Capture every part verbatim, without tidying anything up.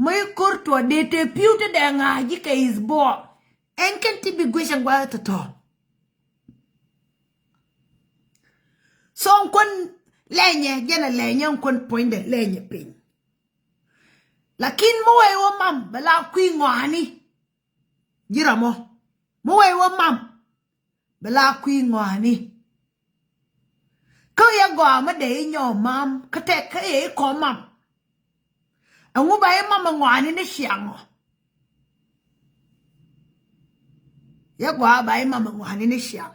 Mäi ko̱r tuɔ dee te pi̱w te dee ŋa̱a̱c ji̱ kɛ is bɔ. Ɛn kɛn ti bi guic ɛn gua̱a̱th tɔ̱tɔ̱. So ɛn kuän lɛnyɛ jɛn ɛ lɛnyɛ ɛn kuän puɔ̱nydɛ lɛnyɛ piny. Lakin mi wee wä mam bɛ la kui̱ ŋɔaani. Ji̱ ram mɔ mi wee wä mam bɛ la kui̱ ŋɔaani. Kä yɛ gɔaa mi dee inyɔɔ mam kä tɛk kä yɛ ikɔ mam. Ɛŋu ba imam ɛ ŋɔaani ni ciaŋ ɔ? Yɛ gɔaa ba imam ɛ ŋɔaani ni ciaŋ.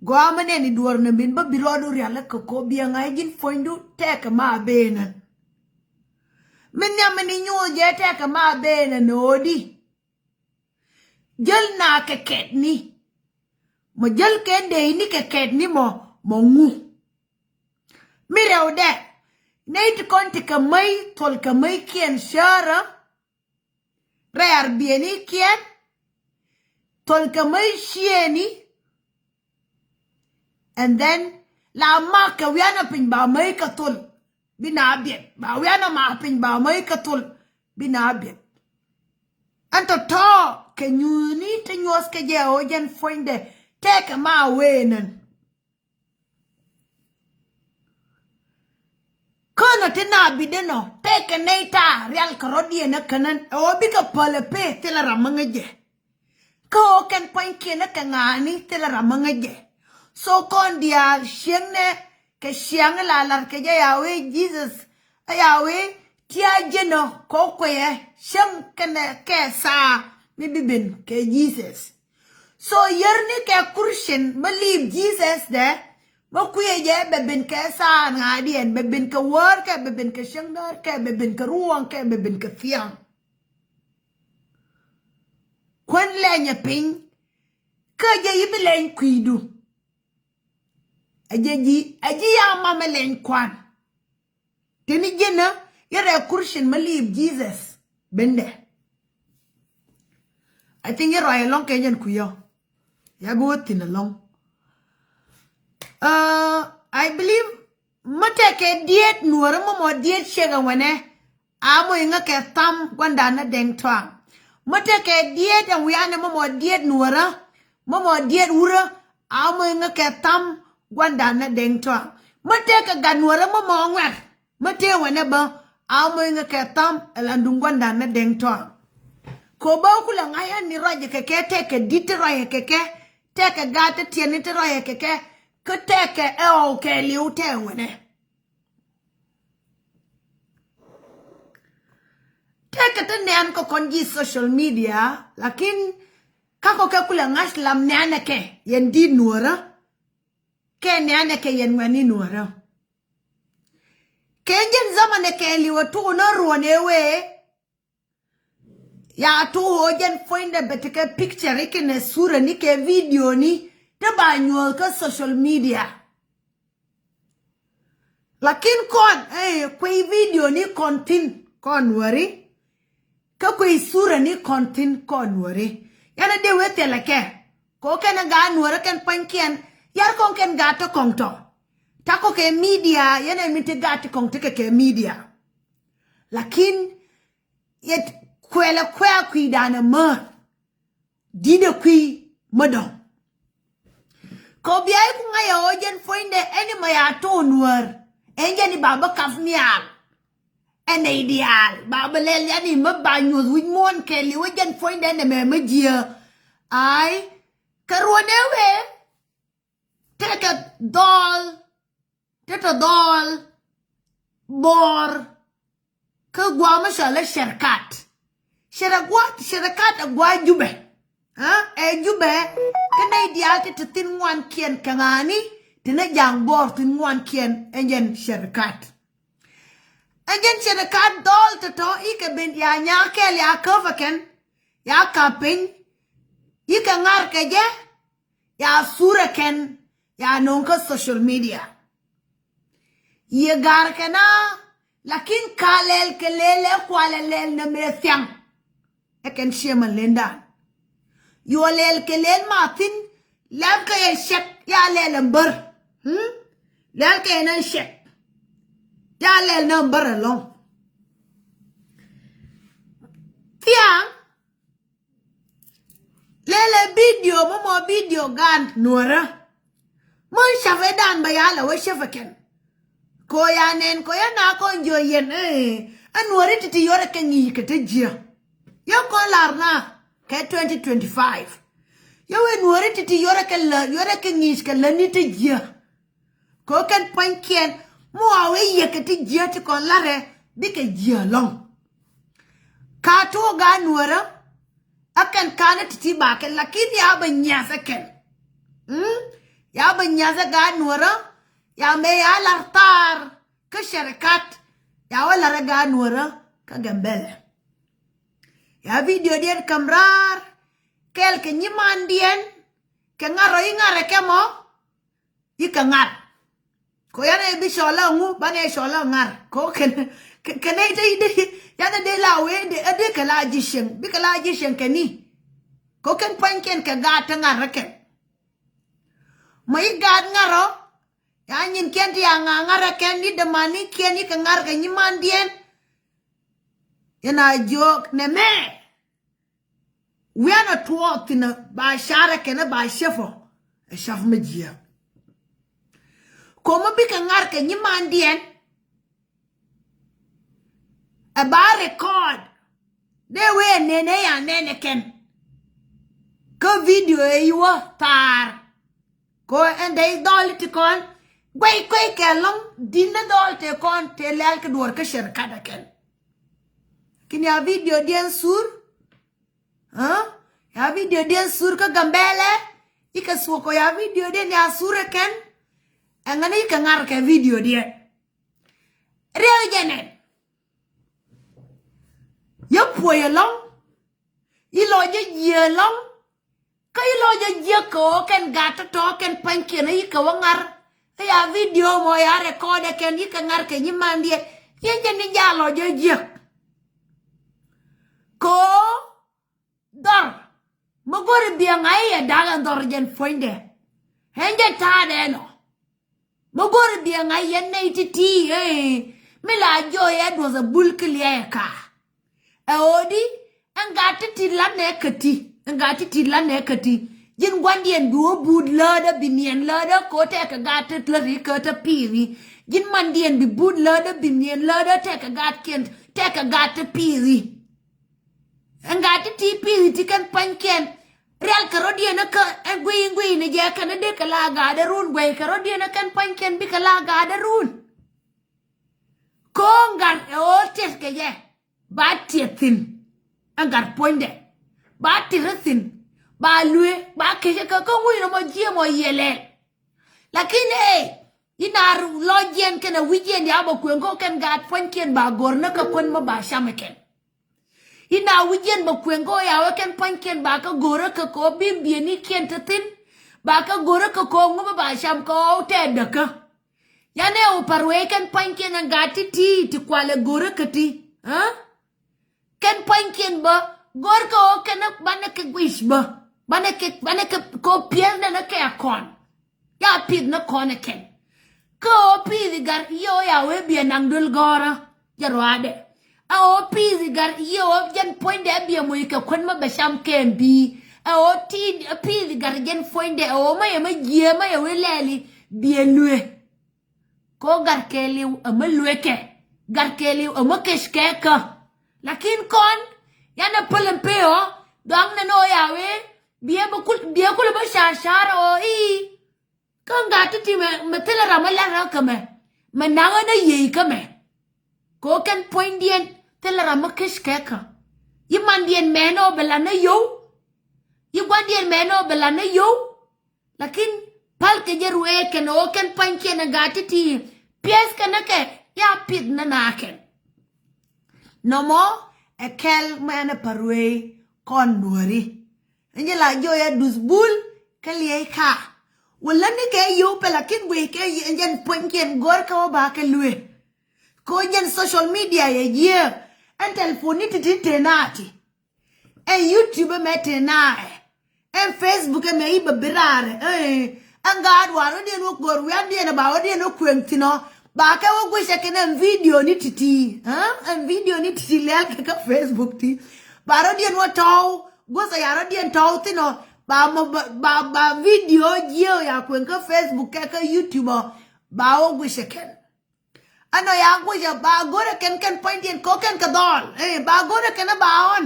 Gɔaa mi nɛn iduɔr ni min bä bi rɔɔdu rial ɛ kɛ kɔ biɛ ŋa̱c ji̱n puɔ̱nydu tɛkɛ ma benän. Min nhiam min inyuuth jɛ tɛkɛ ma benän ɛ ɣöödi. Jäl na kɛ kɛtni. Mɔ jäl kɛ dey ni kɛ kɛtni mɔ mɔ ŋu. Mi rɛwdɛ nɛy ti kɔn ti kɛ mäc thol kɛ mäc kiɛn cärä. Rɛɛr biɛni kiɛn thol kɛ mäc ciëëni. And then la mak kɛ wianɛ piny ba mäc kɛ thol bi na biɛt ba wianɛ mak piny ba mäc kɛ thol bi na biɛt. Ɛn tɔ̱tɔ̱ kɛ nyuuthni ti nyuɔth kɛ jɛ ɣöö jɛn puɔ̱nydɛ tɛkɛ ma wëë nän. Könɔ ti na bi denɔ tɛkɛ nɛy ta̱a̱ rial kɛ rɔ̱diɛn ɛ känän ɛ ɣöö bikɛ päl ɛ pee thilɛ ram mi ŋäc jɛ. Kä ɣöö kɛn pua̱nykiɛn ɛ kɛ ŋa̱a̱ni thilɛ ram mi ŋäc jɛ. So kɔn diaal cieŋnɛ kɛ ciaŋ la lar kɛ jɛ ya wee Jesus. Ɛ ya wee tia jenɔ kɔ kueyɛ cäŋ kɛnɛ kɛ thaa mi bi ben kɛ Jesus. So yär ni kɛ Christian mi liip Jesus dɛ mi kueyɛ jɛ bɛ ben kɛ thaa ŋa̱a̱diɛn bɛ ben kɛ wäär kɛ bɛ ben kɛ cäŋ näär kɛ bɛ ben kɛ ruɔ̱ɔ̱ŋ kɛ bɛ ben kɛ thia̱a̱ŋ. Kuän lɛnyɛ piny kä jɛ yi bi lɛny kui̱du. Ɛ jɛ ji̱ ɛ ji̱ ya mamɛ lɛny kuan. Tini ji̱n yɛ rɛ Christian mi liip Jesus bendɛ. I think yɛ rɔy ɛlɔŋ kɛ jɛn kui̱ yɔ. Ya bi wä thin ɛlɔŋ. Uh, I believe mi tekɛ diet nuɔrä mɔmɔ diet cɛk ɛ wɛnɛ. A moc ŋä kɛ tham gua̱ndan ni dɛŋ tɔaŋ. Mi tekɛ diet ɛn wianɛ mɔmɔ diet nuɔrä mɔmɔ diet wurä. A moc ŋä kɛ tham gua̱ndan ni dɛŋ tɔaŋ. Mi tekɛ gat nuɔrä mɔmɔ ŋuɛr mi tëë wɛnɛ bä. A moc ŋä kɛ tham ɛlan duŋ gua̱ndan ni dɛŋ tɔaŋ. Kɛ bä kulɛ ŋa̱c ɛn ni rɔcɛ kɛ kɛ tekɛ di̱t ti rɔcɛ kɛ kɛ tekɛ gat ti tiɛni ti rɔcɛ kɛ kɛ kä tekɛ ɛ ɣɔw kɛ liw tɛɛ wɛnɛ. Tɛkɛ ti nɛn kɛ kɔn ji̱ social media lakin kakɔ kɛ kulɛ ŋa̱c lam nɛnɛ kɛ yɛn di̱t nuɔrä. Kɛ nɛnɛ kɛ yɛn ŋuɛni nuɔrä. Kɛ jɛn zamanɛ kɛ liwä tuunä ruɔn ëë wee. Ya tuun ɣöö jɛn puɔ̱nydɛ bɛ tekɛ picture ikɛnɛ surani kɛ videoni ti ba nyuɔ̱th kä social media. Lakin kɔn eh, kuey videoni kɔn thi̱n kɔn nuɔri. Kä kuey surani kɔn thi̱n kɔn nuɔri. Yɛn a dee wee thilɛ kɛ kɛ ɣöö kɛn a gaat nuɔri kɛn pua̱nykiɛn. Yar kɔn kɛn gaat ti kɔŋ tɔ. Takɔ kɛ media yɛn a min ti gaat ti kɔŋ ti kɛ kɛ media. Lakin yet kuɛlɛ kuɛ a kui̱dan ɛmä. Di̱t ɛ kui̱ mä dɔ̱ŋ. Kɛ ɣöö bia i̱ ku ŋa̱c ɛ ɣöö jɛn puɔ̱nydɛ ɛn i̱ mɛ ya to̱o̱n wäär. Ɛn jɛn i̱ ba bä kap nhial. Ɛn nɛy diaal ba bä lɛl yan i̱ mä ba nyuɔ̱th wi̱c muɔ̱ɔ̱n kɛɛliw ɛ jɛn puɔ̱nydɛ ɛn ɛmɛ mä jiääk. Ay kɛ ruɔ̱n ëë wee. Tekɛ dhɔl. Te tɔ dhɔl bɔɔr. Kä gua̱a̱ mi cɔal i̱ Sherikat. Sherikat, Sherikat ɛ gua̱a̱ Jubɛ. Ɛ Jubɛ. Kä nɛy diaal ti te thi̱n ŋuankiɛn kɛ ŋa̱a̱ni ti ni ja̱a̱ŋ bɔɔr thi̱n ŋuankiɛn. Ɛn jɛn Sherikat. Ɛn jɛn Sherikat dhɔl tɔ̱tɔ̱ i̱ kɛ ben ya nyaak kɛl ya käp ɛ kɛn. Ya ka̱p piny i̱ kɛ ŋa̱r kɛ jɛ. Ya thurɛ kɛn ya no̱o̱ŋ kä social media. Yiëë ga̱r kɛn a lakin ka lɛl kɛ lɛl ɛ kualɛ lɛl nɛ mëë thiaŋ. Ɛ kɛn ciɛ mɛ lendan. Yuɔ lɛl kɛ lɛl ma thi̱n lɛl kɛ yɛn cɛk ya lɛl ɛn bär. Lɛl kɛ yɛn ɛn cɛk ya lɛl nɛ ɛn bär ɛlɔ̱ŋ. Tiaŋ lele bidio mɔ mɔ bidio gan nuɔrä. Mɔ cafɛ dan bɛ ya lɛ wä cafɛ kɛn. Ko ya nɛn ko ya na kɔn jiɔ yɛn ɛ nuɔri titi yɔrɛ kɛ ŋi̱i̱c kɛ te jiɛ. Yɛ kɔn lar na kɛ twenty twenty-five. Yɛ wee nuɔri titi yɔrɛ kɛ lä yɔrɛ kɛ ŋi̱i̱c kɛ lä ni te jiɛ. Kɛ ɣöö kɛn pua̱nykiɛn mi wa wee yiëkɛ ti jiääk ti kɔn la̱rɛ bikɛ jiääk lɔ̱ŋ. Ka tuɔɔk gaat nuɔ̱ɔ̱rä ɛ kɛn ka̱n ɛ ti̱ti̱ bakɛ lakin ya bɛ nyiath ɛ kɛn. Mm? Ya bɛ nyiath ɛ gaat nuɔ̱ɔ̱rä ya mëë ya la̱r thaar kä cɛrɛ kat ya wä la̱r ɛ gaat nuɔ̱ɔ̱rä kä Gambɛlɛ. Ya video diɛn käm raar kɛɛl kɛ nyimandiɛn kɛ ŋa̱r rɔ i̱ ŋa̱r ɛ kɛ mɔ. I̱ kɛ ŋa̱r. Ko yan ɛ bi cɔl ɛ ŋu banɛ cɔl ɛ ŋa̱r ko kɛn kɛn ɛ ite ide yan ɛ de la wee de ɛ de kɛ la ji̱ cieŋ bikɛ la ji̱ cieŋ kɛn i̱. Ko kɛn pua̱nykiɛn kɛ gaat te ŋa̱r ɛ kɛn. Mɔ i̱ gaat ŋa̱r ɔ ya nyinkiɛn ti ya ŋa̱ ŋa̱r ɛ kɛn i̱ dämanikiɛn i̱ kɛ ŋa̱r kɛ nyimandiɛn. Yɛn a jiök nɛmɛ. Wianɛ tuɔɔk thi̱n ba carɛ kɛnɛ ba cäpɔ ɛ cäp mi jiääk. Ko̱mä bikɛ ŋa̱r kɛ nyimandiɛn ɛ ba record dee wee nɛn ɛ ya nɛn ɛ kɛn. Kä video ɛ i̱ wä thaar. Ko ɛn dee dhɔl ti kɔn guɛy kueykɛ lɔŋ di̱n ni dhɔl tëë kɔn tëë lɛl kɛ duɔ̱ɔ̱r kä cɛr kat ɛ kɛn. Kin ya video diɛn sur. Aa ya video diɛn sur kä Gambɛlɛ. Ikɛ suɔk kɔ ya video diɛn ya sur ɛ kɛn. Ɛŋäni ikɛ ŋa̱r kɛ video diɛn. Riɛk jɛ nɛn. Yɛ puɔy ɛlɔ̱ŋ. Ilɔ jɛ jiɛ ɛlɔ̱ŋ. Kä ilɔ jɛ jiɛ kɛ ɣöö kɛn gat tɔ̱tɔ̱ kɛn pa̱nykiɛn a yikɛ wä ŋa̱r. Kä ya video mɔ ya record ɛ kɛn yikɛ ŋa̱r kɛ nyimandiɛn. Yɛn jɛ ni jal lɔ jɛ jiɛ. Kɛ ɣöö dhɔr mi go̱ri biɛ ŋa̱c yɛ da̱k ɛn dhɔr jɛn puɔ̱nydɛ. Ɛn jɛ ta̱a̱dɛ ɛnɔ. Mi go̱ri biɛ ŋa̱c yɛn nɛy ti̱ti̱ ëë mi la jɔɔy ɛ duɔth ɛ bul ki liɛɛk ɛ ka̱a̱. Ɛ ɣöö di ɛn gat ti ti̱t la̱t nɛ kä ti ɛn gat ti ti̱t la̱t nɛ kä ti. Ji̱n gua̱ndiɛn bi wä buut läät ɛ bi niɛn läät ɛ kɛ ɣöö tɛkɛ gat ti läri kä te pi̱i̱ri. Ji̱n mandiɛn bi buut läät ɛ bi niɛn läät ɛ tɛkɛ gatkiɛn tɛkɛ gat ti pi̱i̱ri. Ɛn gat ti ti pi̱i̱th ti kɛn pa̱nykiɛn. Rial kɛ rɔ̱diɛn kä ɛn guiy in guiy ni jɛ kɛn dee kɛ la gat dee run guɛy kɛ rɔ̱diɛn kɛn pa̱nykiɛn bikɛ la gat dee run. Ko̱o̱ŋ gat ɛ ɣöö tiɛth kɛ jɛ ba tiɛth thi̱n. Ɛn gat puɔ̱nydɛ ba tiɛth thi̱n ba luee ba kecä kɛ kä ŋuc nɔmɔ jiɛm ɔ yiɛlɛl. Lakin ëë ina lɔc jiɛn kɛnɛ wi̱c jiɛn ya bɛ kueŋ kä kɛn gat pua̱nykiɛn ba go̱r ni kä kuän mi ba cam ɛ kɛn. Ina wi̱c jiɛn bɛ kueŋ kä ya wee kɛn pua̱nykiɛn ba kä go̱r kä kɛ ɣöö bi bienikiɛn te thi̱n ba kä go̱r kä kɛ ɣöö ŋu mi ba cam kɛ ɣöö tɛɛt däkä. Yan ɛ wä pa̱r wee kɛn pua̱nykiɛn ɛn gat ti̱ti̱ ti kualɛ go̱r kä ti. Kɛn pua̱nykiɛn bä go̱r kä ɣöö kɛn banɛ kɛ guic bä banɛ kɛ banɛ kɛ kɛ ɣöö piɛth nɛn kɛ a kɔn. Ya pi̱th ni kɔn ɛ kɛn kä ɣöö pi̱th i̱ gat yiëë ya wee biɛ naŋ duel gɔ̱rä. Jɛ ruaadɛ a ɣöö pi̱th i̱ gat yiëë ɣöö jɛn puɔ̱nydɛ biɛ moc kɛ kuän mä bɛ cam kɛɛm bi̱i̱. A ɣöö ti pi̱th i̱ gat jɛn puɔ̱nydɛ a ɣöö mä yɛ mä jiëë mä yɛ wee lɛɛli biɛ luee. Ko gat kɛɛliw ɛmɛ luekɛ gat kɛɛliw ɛmɛ kec kɛɛkä. Lakin kɔn yan ɛ päl ɛn pee ɔ dhɔaŋ nɛn ɔ ya wee biɛ bä kul biɛ kul bä car car ɔ i̱. Kä gat ti ti mɛ mɛ thilɛ ram ɛ lat rä kɛ mɛ mɛ naŋ ɛ nä yiey kä mɛ. Ko kɛn puɔ̱nydiɛn thilɛ ram ɛ kec kɛɛkä. Yi mandiɛn mɛn ɔ bɛ lat nä yow. Yi gua̱ndiɛn mɛn ɔ bɛ lat nä yow. Lakin pal kɛ jɛ ruee kɛn ɣöö kɛn pa̱nykiɛn ɛ gaat ti̱ti̱ piɛth kɛn ɛ kɛ ya pi̱th nɛ na kɛn. Nɔmɔ ɛ kɛl mɛn ɛ pa̱ ruee kɔn nuɔ̱ri. Ɛn jɛ la jiɔ ya duth bul kä liɛy ka wä lätni kɛ yio̱w pɛ lakin guey kɛ jɛn pa̱nykiɛn go̱r kɛ wä ba kɛ luee. Kɛ wä jɛn social media yɛ jiɛ ɛn telephone ni ti̱ti̱ te na ti. Ɛn YouTube ɛmɛ te naɛ. Ɛn Facebook ɛmɛ i̱ bɛ bi raarɛ. Ɛn gaat war wä diɛn wä go̱r wian diɛn ba wä diɛn wä kueŋ thinɔ ba kɛ wä guicɛ kɛn ɛn video ni ti̱ti̱. Ɛn video ni ti̱ti̱ lɛl kɛ kä Facebook ti Ba rɔ̱diɛn wä tɔ̱w, guäth aya rɔ̱diɛn tɔ̱w thin ɔ, ba mɔ, ba, ba, ba video jiɛ ɔ ya kueŋ kä Facebook kɛ kä YouTube ɔ, ba wä guic ɛ kɛn. Ɛn ɔ ya guic ɛ ba go̱rɛ kɛn kɛn puɔ̱nydiɛn kɛ ɔ kɛn kɛ dhɔl. Ɛ, ba go̱rɛ kɛn ɛ ba ɣɔn.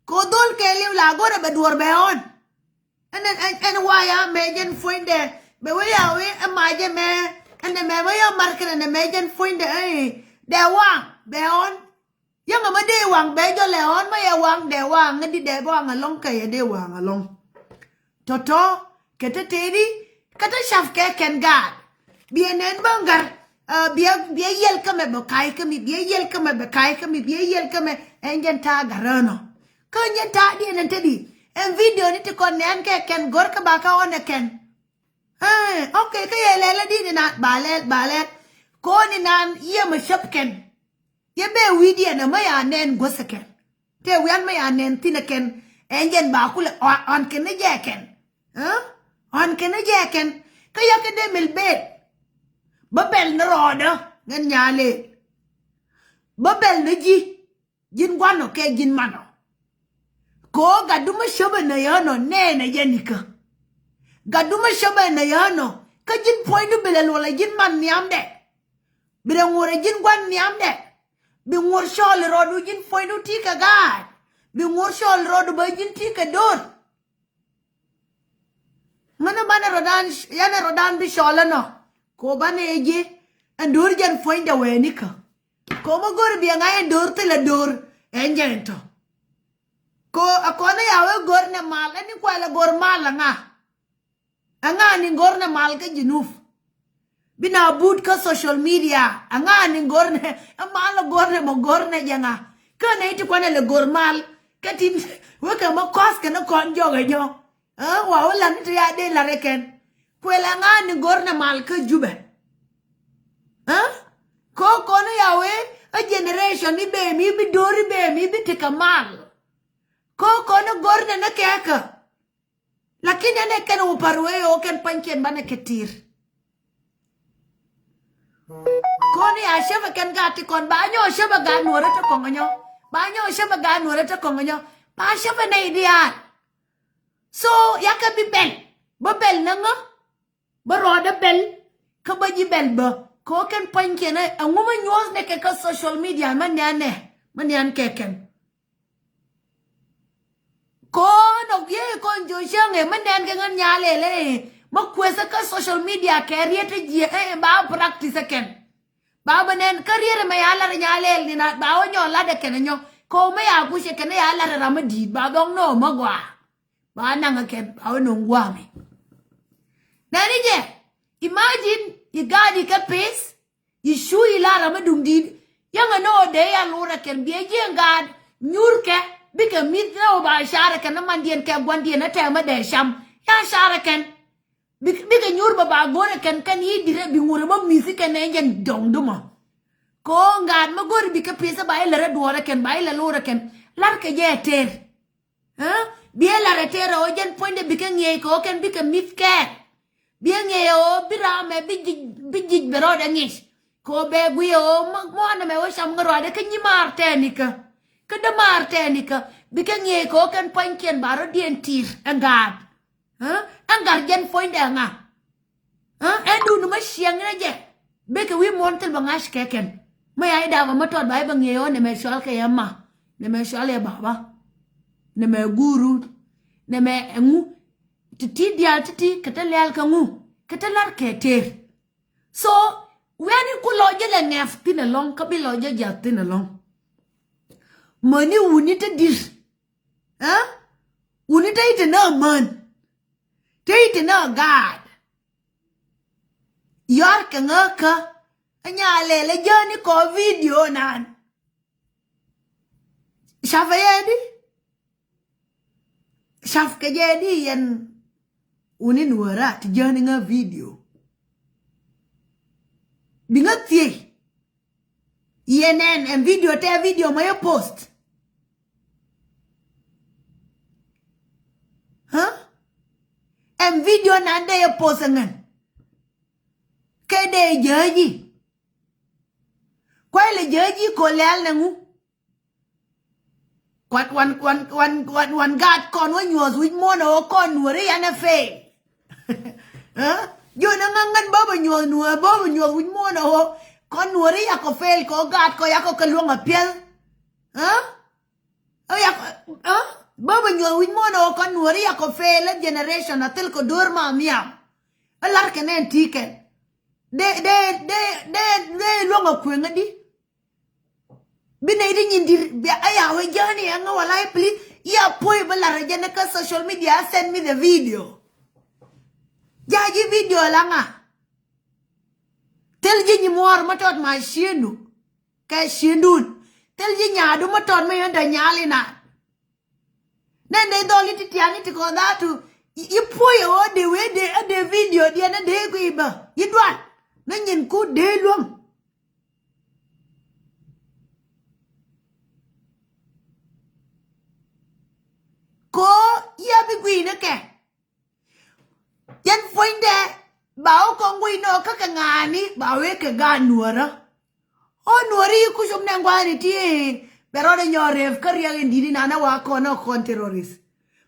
Kɛ ɔ dhol kɛɛliw la go̱rɛ bɛ duɔ̱ɔ̱r bɛ ɣɔn. Ɛn, ɛn, ɛn, ɛn wa ya mɛ jɛn puɔ̱nydɛ. Bɛ wee ya wee ɛ ma jɛ mɛ. Ɛn ɛ mɛ mɛ ya mar kɛn ɛn ɛ mɛ jɛn puɔ̱nydɛ. Ɛ, dɛ waŋ bɛ ɣɔn. Yäŋ ɛmɛ dee waŋ bɛ jɔlɛ ɣɔn mɛ yɛ waŋ dee waŋ ŋä di dee waŋ ɛlɔ̱ŋ kɛ yɛ dee waŋ ɛlɔ̱ŋ. Tɔ̱tɔ̱ kɛ te tëëdi kɛ te ca̱p kɛ kɛn gaat. Biɛ nɛn bä ŋa̱r, ɛ, biɛ, biɛ yɛl kä mɛ bɛ ka̱y kä mi, biɛ yɛl kä mɛ bɛ ka̱y kä mi, biɛ yɛl kä mɛ ɛn jɛn ta̱a̱ gat rään ɔ. Kä ɛn jɛn ta̱a̱ diɛn ɛn te di ɛn video ni ti kɔn nɛn kɛ kɛn go̱r kä ba kä ɣɔn ɛ kɛn. Ɛ, okay, kä yɛ lɛl ɛ di ni naan ba lɛl, ba lɛl. Ko̱n ni naan yɛ mɛ cäp kɛn. Yɛ bee wi̱i̱diɛn ɛmɛ ya nɛn guäth ɛ kɛn. Tëë wian mɛ ya nɛn thi̱n ɛ kɛn. Ɛn jɛn ba kulɛ ɣɔn kɛn ni jɛ ɛ kɛn. Ɛ? Ɣɔn kɛn ni jɛ ɛ kɛn. Kä yɛ kɛ dee mil bet. Bä bɛl ni rɔɔdä ŋän nyaalëë. Bä bɛl ni ji̱. Ji̱n gua̱n ɔ kɛ ji̱n man ɔ. Kɛ ɣöö gatdu mi cäpɛ nɛy ɣän ɔ nɛɛnɛ jɛ nikä. Gatdu mi cäpɛ nɛy ɣän ɔ kä ji̱n puɔ̱nydu bi lɛ luɔlɛ ji̱n man nhiamdɛ. Bi rɛ ŋuɔ̱rɛ ji̱n gua̱n nhiamdɛ. Bi ŋuɔ̱r cɔɔl i rɔɔdu ji̱n puɔ̱nydu ti kɛ gaat. Bi ŋuɔ̱r cɔɔl i rɔɔdu bä ji̱n ti kɛ do̱r. Ŋänä banɛ rɔ̱dan, yanɛ rɔ̱dan bi cɔl ɛnɔ. Ko banɛ ji̱ ɛn do̱r jɛn puɔ̱nydɛ wɛɛnikä. Ko mi go̱r biɛ ŋa̱c ɛn do̱r thilɛ do̱r ɛn jɛn tɔ. Ko a kɔn ɛ ya wee go̱r nɛ mal ɛn ni kualɛ go̱r mal ɛŋa. Ɛŋa ni go̱r nɛ mal kä Junub. Bi na but kä social media ɛŋa ni go̱r nɛ ɛ mal go̱r nɛ mɔ go̱r nɛ jɛ ŋa. Kä nɛ iti kuanɛ lɛ go̱r mal kä tin wekɛ mɔ kɔs kɛ ni kɔn jɔk ɛ jɔk. Ɛ wa wä lat ni te ya dee lat ɛ kɛn. Kuël ɛŋa ni go̱r nɛ mal kä Jubɛ. Ɛ ko kɔn ya wee ɛ generation ni bee mi bi do̱r i bee mi bi tekɛ mal. Ko kɔn go̱r nɛ ni kɛɛkä. Lakin ɛn ɛ kɛn wä pa̱r wee ɣöö kɛn pua̱nykiɛn banɛ kɛ ti̱i̱r. Kɔn ya cäpɛ kɛn gaat ti kɔn ba nyɔ cäpɛ gaat nuɔrɛ te kɔŋ nyɔ. Ba nyɔ cäpɛ gaat nuɔrɛ te kɔŋ nyɔ. Ba cäpɛ nɛy diaal. So yakɛ bi bɛl bä bɛl nä ŋä. Bä rɔɔdɛ bɛl kä bä ji̱ bɛl bä kɛ ɣöö kɛn pua̱nykiɛn ɛ ɛŋu mä nyuɔ̱th nɛ kɛ kä social media mä nian nɛ mä nian kɛ kɛn. Kɔn ɔ yee kɔn jo̱o̱c cäŋ ɛ mä nɛn kɛ ŋän nyalɛl ɛ mä kuethä kä social media kɛ riet ɛ jiɛ ɛ ba practice ɛ kɛn. Ba bä nɛn kä riet ɛ mɛ ya lat ɛ nyalɛl ni na ba wä nyɔ lat ɛ kɛn ɛ nyɔ kɛ wä mä ya kucɛ kɛn ɛ ya lat ɛ ram ɛ di̱i̱t ba dhɔŋ nɔ mä gɔaa. Ba naŋ ɛ kɛn ba wä no̱o̱ŋ gua̱a̱mɛ. Nɛn i̱ jɛ imagine i̱ gaat i̱ kɛ pith. I̱ cu i̱ lar ram mi duŋdi̱t. Yäŋɛ ni ɣöö dee ya lurɛ kɛn biɛ jiɛn gaat nyurkɛ bikɛ mi̱th ni ɣöö ba carɛ kɛn ni mandiɛn kɛ gua̱ndiɛn ni tɛmɛ dee cam. Ya carɛ kɛn bikɛ nyur bɛ ba go̱rɛ kɛn kɛn i̱ dirɛ bi ŋurɛ bä mi̱thi kɛn nɛ jɛn dɔŋ dumɔ. Kɛ ɣöö gaat mi go̱ri bikɛ pi̱th ba ilɛ rɛ duɔɔrɛ kɛn ba ilɛ lurɛ kɛn. Larkɛ jɛ ɛ tëër. Ɛ biɛ lar ɛ tëër ɛ ɣöö jɛn puɔ̱nydɛ bikɛ ŋiɛc kɛ ɣöö kɛn bikɛ mi̱th kɛɛl. Biɛ ŋiɛc ɛ ɣöö bi raamɛ bi jic bi jic bɛ rɔɔdɛ ŋic. Kɛ ɣöö bɛ guic ɛ ɣöö muɔ̱ɔ̱n ɛmɛ wä cam ŋä rɔɔdɛ kä nyi maar tɛɛnikä. Kä dämaar tɛɛnikä bikɛ ŋiɛc kɛ ɣöö kɛn pua̱nykiɛn ba rɔ̱diɛn ti̱i̱r ɛn gaat. Ɛn gat jɛn puɔ̱nydɛ ŋa. Ɛn dun ni mä ciɛŋ ni jɛ bekɛ wi̱i̱ muɔ̱n thil bɛ ŋa̱c kɛ kɛn. Mä ya i̱ da̱a̱k ɔ mä tɔt ba i̱ bɛ ŋiɛc ɣöö nɛmɛ cual kɛ yɛ ma nɛmɛ cual yɛ baba. Nɛmɛ guuru nɛmɛ ɛŋu. Ti̱ti̱ diaal ti̱ti̱ kɛ te lɛl kɛ ŋu kɛ te lar kɛ tëër. So wiani ku lɔ jɛ lɛ ŋɛf thi̱n ɛlɔ̱ŋ kä bi lɔ jɛ jiath thi̱n ɛlɔ̱ŋ. Mäni wuni te di̱r. Wuni te i̱ te nä män. Te i̱ te nä gaat. Yɔr kɛ ŋäkä. Nya lɛl ɛ jäni kɔ video nan. Cafɛ yɛ di. Cafkɛ jɛ di yɛn. Wuni nuɔra ti jäni ŋä video. Bi ŋä thiec. Yɛ nɛn ɛn video tɛ video mɛ yɛ post. Huh? Ɛn video nan dee yɛ post ɛŋɛn. Kɛ dee jäji. Kuay lɛ jäji ko lɛl nɛ ŋu. Wan, wan, wan, wan, wan, wan gaat kɔn wä nyuɔth wi̱c muɔ̱ɔ̱n ɛ ɣöö kɔn nuɔ̱ɔ̱ri yɛn ɛ fail. Ɛ? Jiön ɛ ŋäŋ ŋän bä bɛ nyuɔth nuɔ̱ɔ̱r, bä bɛ nyuɔth wi̱c muɔ̱ɔ̱n ɛ ɣöö kɔn nuɔ̱ɔ̱ri yakɔ fail kɛ ɣöö gaat kɔ yakɔ kɛ luäŋ ɛ piɛl. Ɛ? Ɛ yakɔ, ɛ? Bä bɛ nyuɔth wi̱c muɔ̱ɔ̱n ɛ ɣöö kɔn nuɔ̱ɔ̱ri yakɔ fail ɛ generation a thil kɔ do̱r ma nhiam. Ɛ la̱r kɛ nɛn ti kɛn. Dee, dee, dee, dee, dee luäŋ ɛ kueŋ ɛ di. Bi nɛy ti nyin di̱t bia aya wee jäni ɛŋä wala i̱ please. Iya puɔ̱i bi lar ɛ jɛn kä social media, send me the video. Ja̱ ji̱ video la ŋa. Thil ji̱ nyi muɔɔr mä tɔt ma ciëndu kɛ ciëndun. Thil ji̱ nyaadu mä tɔt mä yɛn dɛ nyal ina. Nɛn dee dhɔl i̱ ti tiaŋ i̱ ti kɔn dhaatu. I̱ puɔ̱i ɛ ɣöö dee wee dee ɛ dee video diɛn ɛ dee guiy bä i̱ dual. Nä nyin ku dee luäŋ. Ko yɛ bi gui̱i̱ni kɛ. Yɛn puɔ̱nydɛ ba wä kɔŋ gui̱i̱ni ɔ kä kɛ ŋa̱a̱ni ba wee kɛ gaat nuɔ̱ɔ̱rä. Ɔ nuɔ̱ɔ̱ri kucum nɛ ŋuani ti bɛ rɔɔdɛ nyɔɔk rep kä riɛk in di̱t inan ɛ wa kɔn ɛ kɔn terrorist.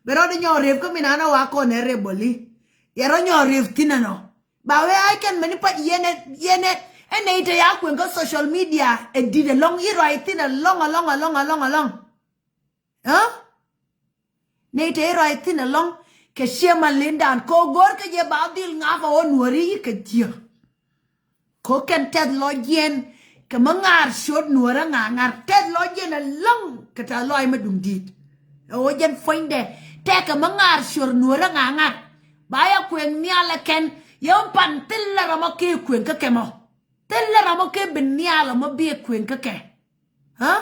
Bɛ rɔɔdɛ nyɔɔk rep kä min an ɛ wa kɔn ɛ rebel i̱. Yɛ rɔ nyɔɔk rep thi̱n ɛnɔ. Ba wee a kɛn mɛni pa yɛn ɛ yɛn ɛ ɛ nɛy te ya kueŋ kä social media ɛ di̱t ɛlɔ̱ŋ i̱ ruac thi̱n ɛlɔ̱ŋ ɛlɔ̱ŋ ɛlɔ̱ŋ ɛlɔ̱ŋ ɛlɔ̱ŋ. Ɛ? Nɛy te i̱ ruac thi̱n ɛlɔ̱ŋ kɛ ciɛ man lindan kɛ ɣöö go̱o̱r kä jɛ ba dhil ŋa̱k ɛ ɣöö nuɔ̱ɔ̱ri i̱ kɛ jiäk. Kɛ ɣöö kɛn tɛth lɔcdiɛn kɛ mi ŋa̱a̱r ciöt nuɔ̱ɔ̱rä ŋa̱a̱ŋa̱r tɛth lɔcdiɛn ɛlɔ̱ŋ kɛ tɛth lɔc mi duŋ di̱i̱t. Ɛ ɣöö jɛn puɔ̱nydɛ tɛkɛ mi ŋa̱a̱r ciöt nuɔ̱ɔ̱rä ŋa̱a̱ŋa̱r. Ba yɛ kueŋ nhial ɛ kɛn yɛ pan thilɛ ram ɔ kɛ kueŋ kä kɛ mɔ. Thilɛ ram ɔ kɛ bi nhial ɔ mɔ bi ɛ kueŋ kä kɛ. Ɛ?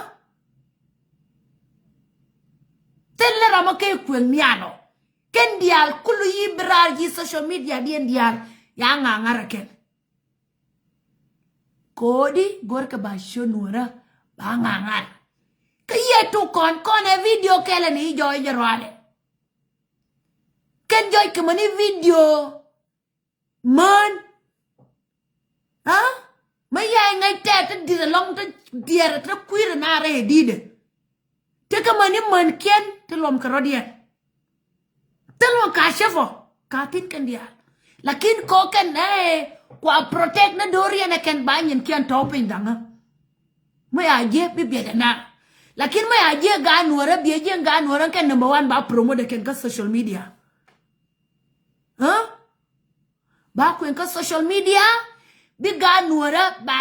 Thilɛ ram ɔ kɛ kueŋ nhial ɔ. Kɛn diaal kulu yi bi raar yi social media diɛn diaal ya ŋa̱ŋa̱r ɛ kɛn. Ko̱di go̱rkɛ ba ciö nuɔ̱ɔ̱rä ba ŋa̱ŋa̱r. Kä yɛ tuk kɔn kɔn ɛ video kɛlɛ ni jɔɔc jɛ ruaadɛ. Kɛn jɔɔc kɛ mäni video. Män. Aa? Mä yay ŋäc tɛɛt ti di̱t ɛlɔ̱ŋ ti diɛɛr ti kui̱r ɛ naar ɛ di̱t ɛ. Ti kä mäni män kiɛn ti luɔm kɛ rɔ̱diɛn. Ti luɔm ka cäpɔ ka thi̱n kɛn diaal. Lakin kɔ kɛn ɛ kua protect ni do̱r yɛn ɛ kɛn ba nyin kiɛn tɔ̱ piny dhaŋä. Mä ya jiɛ bi biɛt ɛ naar. Lakin mä ya jiɛ gaat nuɔ̱ɔ̱rä biɛ jiɛ gaat nuɔ̱ɔ̱rä kɛn number one ba promote ɛ kɛn kä social media. Aa? Ba kueŋ kä social media bi gaat nuɔ̱ɔ̱rä ba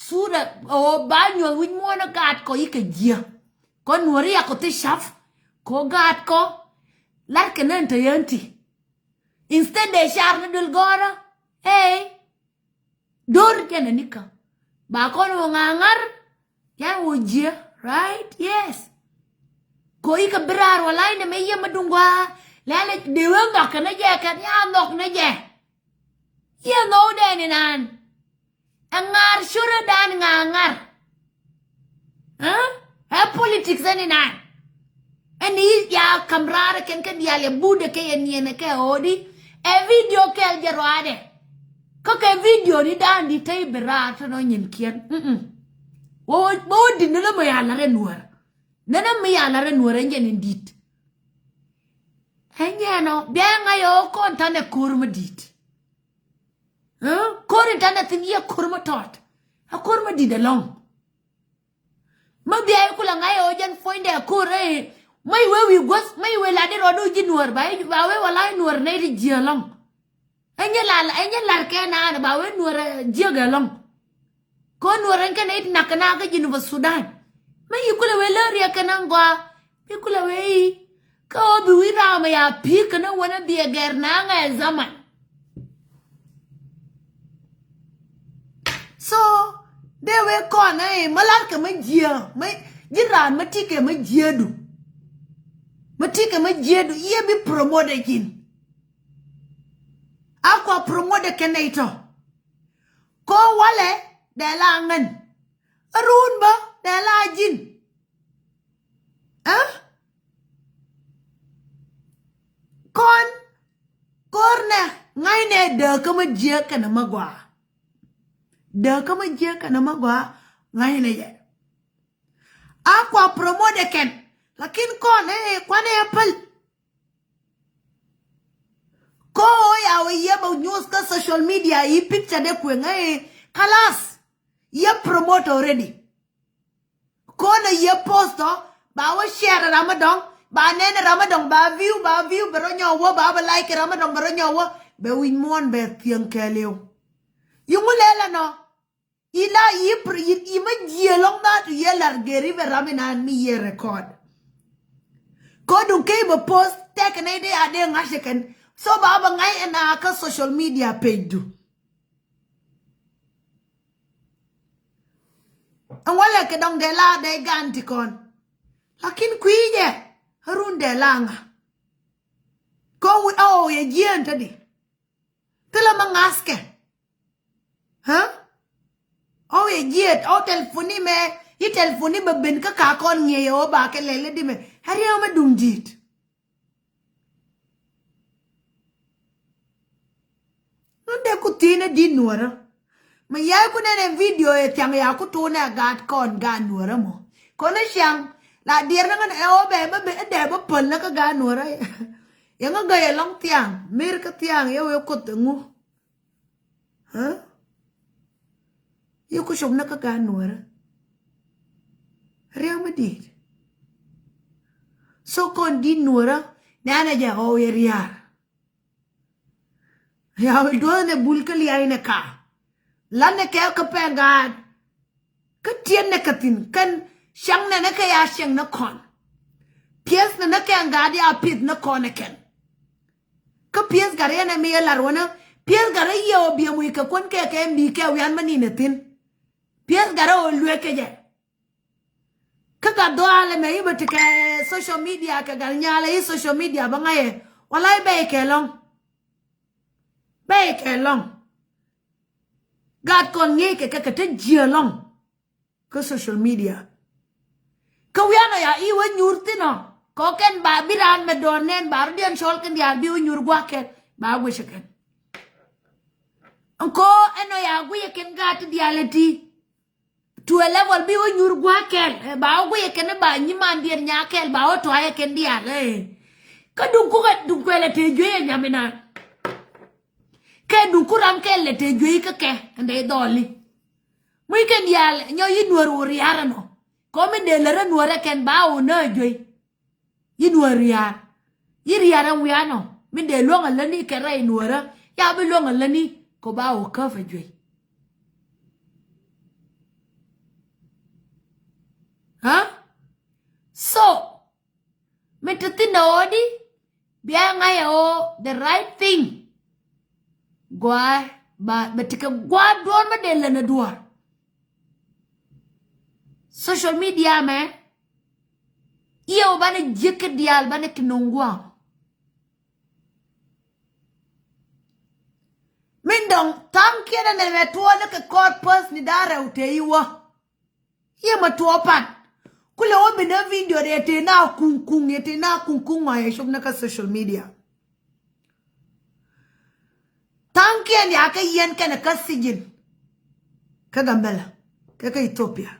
surɛ ɣöö ba nyuɔ̱th wi̱c muɔ̱ɔ̱n ɛ gaat kɔ i̱ kɛ jiä. Kɔ nuɔ̱ɔ̱rä yakɔ thi cap kɔ gaat kɔ. La̱rkɛ nɛn te yɛn ti. Instead dee car ni duël gɔ̱rä. Ey. Do̱r jɛn ɛ nikä ba kɔn wä ŋa̱ŋa̱r. Yan wä jiɛ, right? Yes. Ko i̱ kɛ bi raar wä la̱ny nɛ mɛ yiɛ mɛ duŋ gua̱a̱. Lɛl dee wee nhɔk kɛn ɛ jɛ kɛn ya nhɔk nɛ jɛ. Yiɛ nhɔk dee ni naan. Ɛ ŋa̱r curä dan ŋa̱ŋa̱r. Ɛ? Ɛ politics ɛn inan. Ɛn i̱ ya ka̱m raar ɛ kɛn kä diaal ɛ budɛ kɛ yɛ niɛn ɛ kɛ ɣöödi. Ɛ video kɛl jɛ ruaadɛ. Kä kɛ video ni dan di te i̱ bi raar te nɔ nyin kiɛn. Mm-mm. Wä wä wä di ni lä mɛ ya la̱r ɛ nuɔ̱ɔ̱r. Nänä mi ya la̱r ɛ nuɔ̱ɔ̱r ɛ nyɛn in di̱t. Ɛ nyɛn ɔ bia ɛ ŋa̱c ɛ ɣöö kɔn ta̱nɛ ko̱r mi di̱t. Ɛ? Ko̱r in ta̱nɛ thi̱n yɛ ko̱r mi tɔt. Ɛ ko̱r mi di̱t ɛlɔ̱ŋ. Mä bia i̱ kulɛ ŋa̱c ɛ ɣöö jɛn puɔ̱nydɛ ko̱r ɛ. Mä i̱ wee wi̱i̱ guäth mä i̱ wee lat i̱ rɔɔdu ji̱ nuɔ̱ɔ̱r ba i̱ ba wee wä la̱c nuɔ̱ɔ̱r nɛy ti ji̱ ɛlɔ̱ŋ. Ɛ nyɛ lal ɛ nyɛ lar kɛ naan ba wee nuɔ̱ɔ̱r jiäk ɛlɔ̱ŋ. Kɔn nuɔ̱ɔ̱r ɛn kɛn ɛ it nak kɛ naan kä Jinub Sudan. Mä yi kulɛ wee lär riɛk kɛ naan gɔaa. Bi kulɛ wee i̱ kä ɣöö bi wi̱i̱ raam ɛ ya pi̱i̱ kɛ naan wänä bi ɛ gɛr naan ɛ zaman. So dee wee kɔn ɛ mä lar kɛ mä jiääk mä ji̱n raan mä ti kɛ mä jiääkdu. Mä ti kɛ mä jiääkdu i̱ ɛ bi promote ɛ ji̱n. A kua promote kɛ nɛy tɔ. Ko walɛ dee la ŋän. A ruun bä dee la ji̱n. Ɛ? Kɔn ko̱r nɛ ŋa̱cnɛ dääkä mä jiääk kɛnɛ mä gɔaa. Dääkä mä jiääk kɛnɛ mä gɔaa ŋa̱cnɛ yɛ. A kua promote kɛn Lakin kɔn ɛ kuanɛ ɛ päl. Ko ya wä yɛ bä nyuɔth kä social media i̱ picture de kueŋ ɛ kalas. Yɛ promote already. Kɔn a yɛ post ɔ ba wä share ram a dɔŋ, ba nɛn ram a dɔŋ, ba view, ba view bɛ rɔ nyɔk wä, ba bɛ like ram a dɔŋ bɛ rɔ nyɔk wä. Bɛ wi̱c muɔ̱ɔ̱n bɛ thiäŋ kɛɛliw. Yi ŋu lɛl ɛnɔ. Yi la yi pr- yi yi mä jiɛ lɔŋ that yɛ lar geri bɛ ram inan mi yɛ record. Kɔ duŋ key bɛ post tɛk nɛy de a dee ŋa̱c kɛn. So ba bɛ ŋa̱c ɛn a kä social media page du. Ɛn wä lɛ kɛ dɔŋ dee la dee gan ti kɔn. Lakin kui̱ jɛ run dee la ŋa. Kɔn wi̱i̱ ɔ yɛ jiɛn te di. Thilɛ ma ŋa̱thkɛ. Ɣä? Ɔ yɛ jiɛt ɔ telefoni mɛ. Yi telefoni bɛ ben kä ka kɔn ŋiɛ yɛ ɔ ba kɛ lɛl di mɛ. Ɛ riɛw mɛ duŋ di̱i̱t. Nun dee ku thi̱n ɛ di̱t nuɔrä. Mɛ yay ku nɛn ɛ video ɛ thiaŋ ya ku tuun ɛ gaat kɔn gaat nuɔrä mɔ. Kɔn ɛ ciaŋ la diɛr ni ŋän ɛ ɔ bɛ bä bɛ ɛ dee bä päl ni kä gaat nuɔrä. Yɛ ŋä gäy ɛ lɔŋ thiaŋ mer kä thiaŋ yɛ wee kuoth ɛ ŋu. Ɣä? Yɛ ku cop ni kä gaat nuɔrä. Riaw mi di̱i̱t. So kɔn di̱t nuɔrä nɛnɛ jɛ ɣɔw yɛ riaar. Riaw mi duɔth nɛ bul kä lia̱a̱ inɛ ka. Lan nɛ kɛ kä pɛn gaat. Kä tiɛn nɛ kä thi̱n kɛn cäŋ nɛ nɛ kɛ ya cäŋ nɛ kɔn. Piɛth nɛ nɛ kɛn gaat ya piɛth nɛ kɔn ɛ kɛn. Kä piɛth gat yɛn ɛ mi yɛ lar wänä piɛth gat rɛ yiëë ɔ biɛ muc kɛ kuän kɛ kɛ mi kɛ wian mä ninɛ thi̱n. Piɛth gat rɛ ɔ lueek kɛ jɛ. Kä gat dhɔaal ɛmɛ i̱ bä ti kɛ social media kɛ gat nyaalɛ i̱ social media bä ŋa̱cɛ. Walay bɛy kɛ lɔ̱ŋ. Bɛy kɛ lɔ̱ŋ. Gat kɔn ŋi̱i̱c kɛ kɛ kɛ te jiɛ lɔ̱ŋ. Kä social media. Kä wianɔ ya i̱ wä nyuur thi̱n ɔ kɔkɛn ba bi raan mɛ dɔɔn nɛn ba rɔ̱diɛn cɔl kɛn diaal bi wä nyuur gua̱a̱kɛn ba wä guic kɛn. Ɛn kɔ ɛnɔ ya guic kɛn gaat ti diaal ɛ ti. To a level bi wä nyuur gua̱a̱kɛn ba wä guic kɛn ba nyimandiɛn nyakɛl ba wä tɔayɛ kɛn diaal ɛ. Kä duŋ kukɛ duŋ kuɛl ɛ te juey ɛ nyaminan. Kɛ duŋ ku ram kɛl ɛ te juey kä kɛ ɛn dee dhɔli. Muc kɛn diaal nyɔ yi nuɔr wä riaar ɛnɔ. Kɔ min dee lär ɛ nuɔr ɛ kɛn ba wä nä juey. Yi nuɔr riaar. Yi riaar ɛn wianɔ min dee luäŋ ɛ läni kɛ rɛy nuɔrä. Ya bi luäŋ ɛ läni kɔ ba wä käp ɛ juey. Ɣä? So mi te thi̱n ɛ ɣöö di bia ŋa̱c ɛ ɣöö the right thing. Gua̱a̱ ba bɛ tekɛ gua̱a̱ duɔ̱ɔ̱r mä dee län ɛ duɔ̱ɔ̱r. Social media mɛ i̱ ɛ ɣöö banɛ jiäk kä diaal banɛ ki no̱o̱ŋ gua̱a̱. Min dɔ̱ŋ tha̱a̱ŋ kiɛn ɛnɛ mɛ tuɔɔl ni kɛ kɔɔr päth ni da̱a̱ rɛw tëë i̱ wä. Yɛ mɛ tuɔɔk pan. Kulɛ wä bi nä video dee tëë na kuŋ kuŋ yɛ tëë na kuŋ kuŋ ŋɔ̱a̱ yɛ cop ni kä social media. Tha̱a̱ŋkiɛn ya kä yɛn kɛnɛ kä sijin. Kä Gambɛla kɛ kä Ethiopia.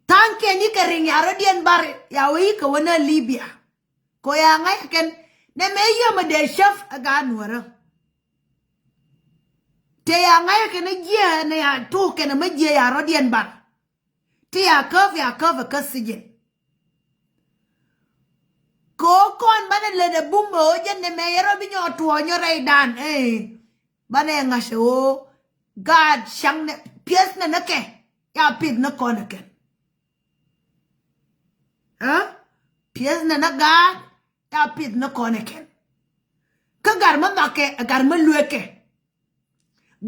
Tha̱a̱ŋkiɛn yikɛ riŋ ya rɔ̱diɛn bar ya wä yikɛ wä nä Libya. Kɔ ya ŋa̱c kɛn nɛ mɛ yio̱mɛ dee cäp ɛ gaat nuɔ̱rä. Tëë ya ŋa̱c kɛn jiɛ nɛ ya tuk kɛn mɛ jiɛ ya rɔ̱diɛn bar. Ti ya käp ya käp ɛ kä sijin. Kɛ ɣöö kɔn banɛ lät ɛ bum ɛ ɣöö jɛn nɛ mɛ yɛ rɔ bi nyɔk tuɔɔk nyɔ rɛydan ɛ. Banɛ ŋa̱c ɛ ɣöö gaat caŋ nɛ piɛth nɛ nɛ kɛ ya pith nɛ kɔn ɛ kɛn. Ɛ piɛth nɛ nɛ gaat ya pith nɛ kɔn ɛ kɛn. Kä gat mä nhɔakɛ ɛ gat mä lueekɛ.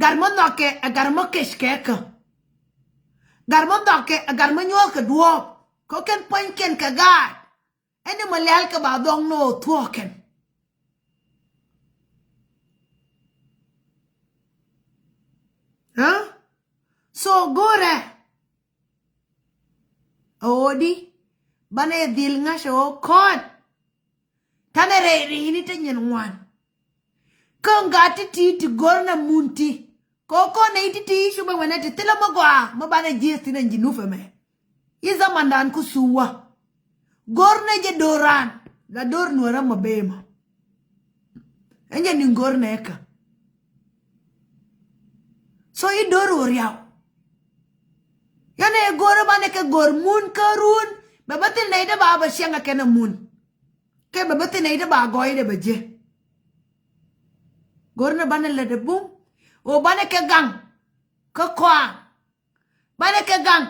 Gat mä nhɔakɛ ɛ gat mä kec kɛ kä. Gat mä nhɔakɛ ɛ gat mä nyuɔ̱ɔ̱kɛ duɔ̱ɔ̱p kɛ kɛn puɔ̱nykiɛn kɛ gaat. Ɛn ni mä lial kɛ ba dhɔŋ ni ɣöö thuɔ̱ɔ̱kɛn. Ɛ so go̱o̱rɛ. Ɛ ɣöö di banɛ dhil ŋa̱c ɛ ɣöö kɔn. Tanɛ rɛy ri̱i̱ni te nyin ŋuan. Kä ŋa̱t ti̱ti̱ ti go̱r nɛ mun ti kɛ ɣöö kɔn nɛy ti̱ti̱ cupɛ wänɛ ti thilɛ mä gɔaa mä banɛ ji̱ thi̱n ɛn ji̱ nupɛ mɛ. I̱ dhamandan ku thuŋ wä. Go̱r nɛ jɛ do̱ran la do̱r nuɔrä mɔ bee mɔ. Ɛn jɛ ni go̱r nɛ kä. So i̱ do̱r ɣöö riaw. Yɛn ɛ go̱r banɛ kɛ go̱r mun kä run bɛ bä thil nɛy dee ba bɛ ciɛŋ ɛ kɛn ɛ mun. Kɛ bɛ bä thil nɛy dee ba gɔɔy dee bɛ jiɛ. Go̱r nɛ banɛ lät ɛ bum ɣöö banɛ kɛ gaŋ kä kɔaŋ. Banɛ kɛ gaŋ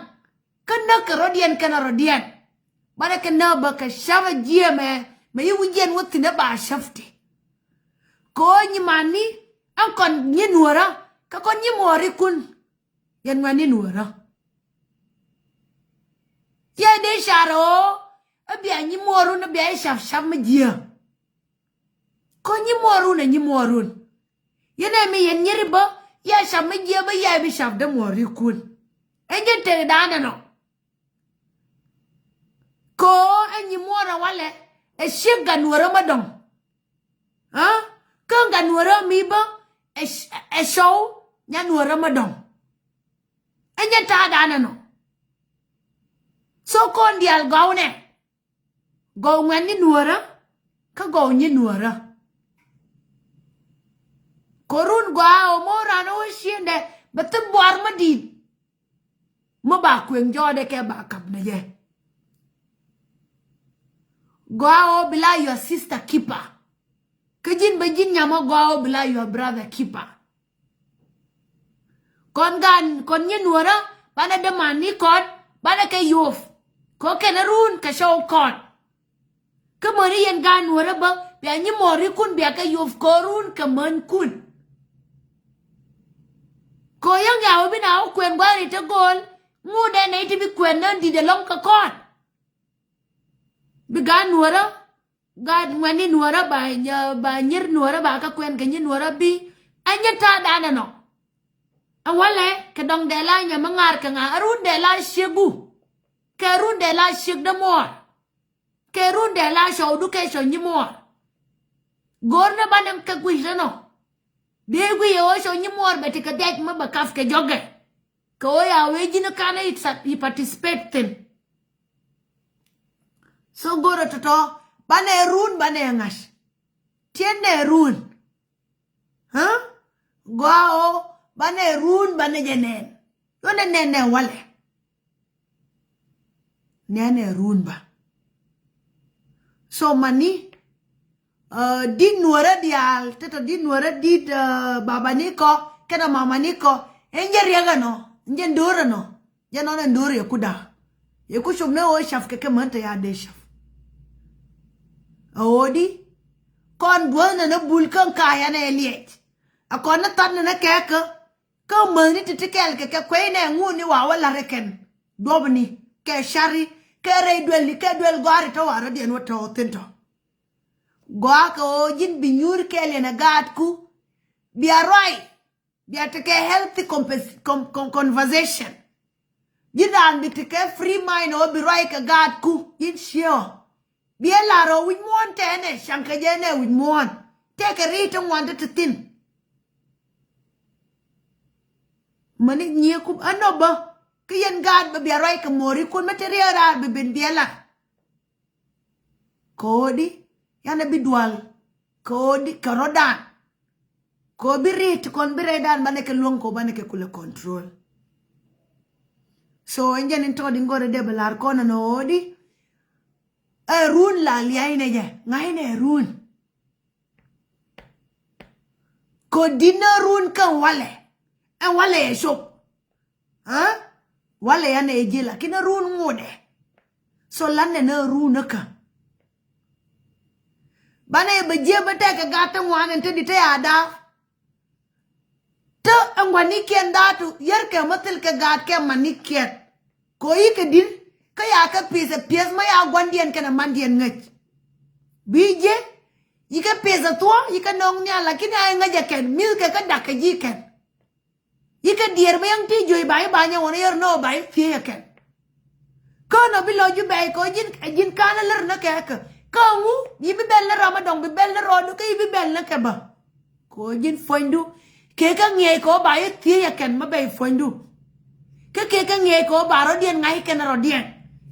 kä näk kɛ rɔ̱diɛn kɛn a rɔ̱diɛn. Banɛ kɛ näk bä kɛ cäpä jiɛmɛ mɛ yi wi̱c jiɛn wä thi̱n ɛ ba cäpti. Kɛ ɣöö nyi mani ɛn kɔn nyi nuɔrä kɛ kɔn nyi muɔrikun. Yɛn ŋuɛ̈tni nuɔrä. Yɛ dee car ɣöö ɛ bia nyi muɔrun ɛ bia i̱ cap cap mi jiääk. Kä nyi muɔrun ɛ nyi muɔrun. Yɛn ɛ mi yɛn nyiri bä yɛ cap mi jiääk bä yɛ bi cap dee muɔrikun. Ɛn jɛn tekdan ɛnɔ. Kɛ ɣöö ɛ nyi muɔrä walɛ ɛ ciek gat nuɔrä mä dɔ̱ŋ. Kä gat nuɔrä mi bä ɛ cɔw nya nuɔrä mä dɔ̱ŋ. Ɛ nyɛ ta̱a̱ danɛ nɔ. So kɔn diaal gɔw nɛ gɔw ŋuɛ̈tni nuɔrä kä gɔw nyi nuɔrä. Kɛ run gɔaa ɔ mɔ ran ɔ ciendɛ bɛ thil buar mä di̱i̱t. Mä ba kueŋ jɔɔdɛ kɛ ba kap nɛ yɛ. Gɔaa ɔ bi la your sister keeper. Kä ji̱n bä ji̱n nyam ɔ gɔaa ɔ bi la your brother keeper. Kɔn gan kɔn nyi nuɔrä banɛ dämani kɔn banɛ kɛ yop. Kɔ kɛn run kɛ cɔw kɔn. Kä mäni yɛn gan nuɔrä bä bia nyi muɔrikun bia kɛ yop kɔ run kɛ mänkun. Kɔ yäŋ ya wä bi na wä kuɛn gua̱ri te go̱o̱l ŋut dɛ nɛy ti bi kuɛn nän di̱t ɛlɔ̱ŋ kɛ kɔn. Bi gan nuɔrä Gaat ŋuɛ̈tni nuɔ̱ɔ̱rä ba nyɛ ba nyir nuɔ̱ɔ̱rä ba kä kuɛn kɛ nyir nuɔ̱ɔ̱rä bi. Ɛ nyɛ ta̱a̱ danɛ nɔ. Ɛ walɛ kɛ dɔ̱ŋ dee la nyɛ mi ŋa̱r kɛ ŋa̱ ɛ run dee la ciek gu. Kɛ run dee la ciek dee muɔ̱ɔ̱r. Kɛ run dee la cɔwdu kɛ cɔw nyi muɔ̱ɔ̱r. Go̱o̱r ni banɛ kɛ guic rɛ nɔ. Dee guic ɛ ɣöö cɔw nyi muɔ̱ɔ̱r bɛ ti kɛ dhiac mi bɛ kap kɛ jɔkɛ. Kɛ ɣöö ya wee ji̱n kanɛ i̱ participate thi̱n. So go̱rɛ tɔ̱tɔ̱ banɛ run banɛ ŋa̱c. Tiɛn nɛ run. Gɔaa ɣöö banɛ run banɛ jɛ nɛn. Yonɛ nɛn nɛ walɛ. Nɛn nɛ run ba. So mani dit nuɔrä diaal tetɔ dit nuɔrä dit babani kɔ kɛnɛ mamani kɔ. Ɛn jɛ riɛk ɛnɔ ɛn jɛ ndo̱r ɛnɔ. Jɛ nɔn ɛn do̱r yɛ ku da̱k. Yɛ ku cop ni ɣöö cap kɛ kɛ män te ya dee cap. Ɛ ɣöö di kɔn duɔ̱th nɛn ɛ bul kä ŋ ka̱a̱c ɛn ɛ liɛc. Ɛ kɔn ni tha̱t nɛn ɛ kɛɛkä. Kä mäthni ti ti kɛɛl kɛ kɛ kueynɛ ŋun ni wa wä la̱r ɛ kɛn duɔ̱pni kɛ cari kɛ rɛy duelni kɛ duel gɔ̱a̱ri tɔ̱ wa rɔ̱diɛn wä tɔ̱ thi̱n tɔ̱. Gɔaa kɛ ɣöö ji̱n bi nyuur kɛɛl yɛn ɛ gaatku. Bia ruay bia tekɛ healthy conversation. Ji̱n raan bi tekɛ free mind ɣöö bi ruay kɛ gaatku ji̱n ciɛ ɔ. Biɛ lar ɣöö wi̱c muɔ̱ɔ̱n tɛɛnɛ caŋ kɛ jɛ nɛ wi̱c muɔ̱ɔ̱n tɛkɛ ri̱i̱t ti ŋuan ti ti thi̱n. Mäni nyiëëku anɔ bä kä yɛn gaat bä bia ruac kɛ mo̱o̱rikun mi te riɛk raar bi ben biɛ lar. Ko̱o̱di yan a bi dual ko̱o̱di kɛ rɔ̱dan. Ko̱o̱ bi ri̱t kɔn bi rɛydan banɛ kɛ luäŋ ko̱o̱ banɛ kɛ kulɛ control. So ɛn jɛn in tɔɔdi ŋo̱rɛ dee bɛ lar kɔn ɛn ɣöödi. Ɛ run la lia̱a̱ inɛ jɛ ŋa̱c inɛ run. Ko̱o̱di nä run kä walɛ ɛn walɛ ɛ cop. Walɛ yan ɛ ji̱ lakin ɛ run ŋotdɛ. So lanɛ nä run kä banɛ bɛ jiɛ bä tɛkɛ gat ti ŋuan ɛn te di te a da̱a̱k. Tä ɛn gua̱nikiɛn da̱a̱tu yärkɛ mä thil kɛ gaatkɛ manikiɛn. Kɛ ɣöö yikɛ di̱t kä ya kɛ pi̱th ɛ pi̱eth mä ya gua̱ndiɛn kɛnɛ mandiɛn ŋäc. Bi jiɛ yikɛ pi̱th ɛ thuɔ̱k yikɛ nɔŋ nhial lakin ya ŋäc ɛ kɛn mi̱thkɛ kä da̱k kɛ ji̱ kɛn. Yikɛ diɛɛr bä yäŋ ti juey ba yi ba nyɛ ɣɔn yär nɔ ba yi thiec ɛ kɛn. Kä nɔ bi lɔ ju bɛy kɛ ji̱n ɛ ji̱n ka̱n ɛ lär nä kɛ kä kä ŋu yi bi bɛl nä ram ɛ dɔŋ bi bɛl nä rɔɔdu kä yi bi bɛl nä kɛ bä. Kɛ ji̱n puɔ̱nydu kɛ kä ŋiɛc kɛ ba yi thiec ɛ kɛn mä bɛy puɔ̱nydu. Kä kɛ kä ŋiɛc kɛ ba rɔ̱diɛn ŋa̱c kɛn rɔ̱diɛn.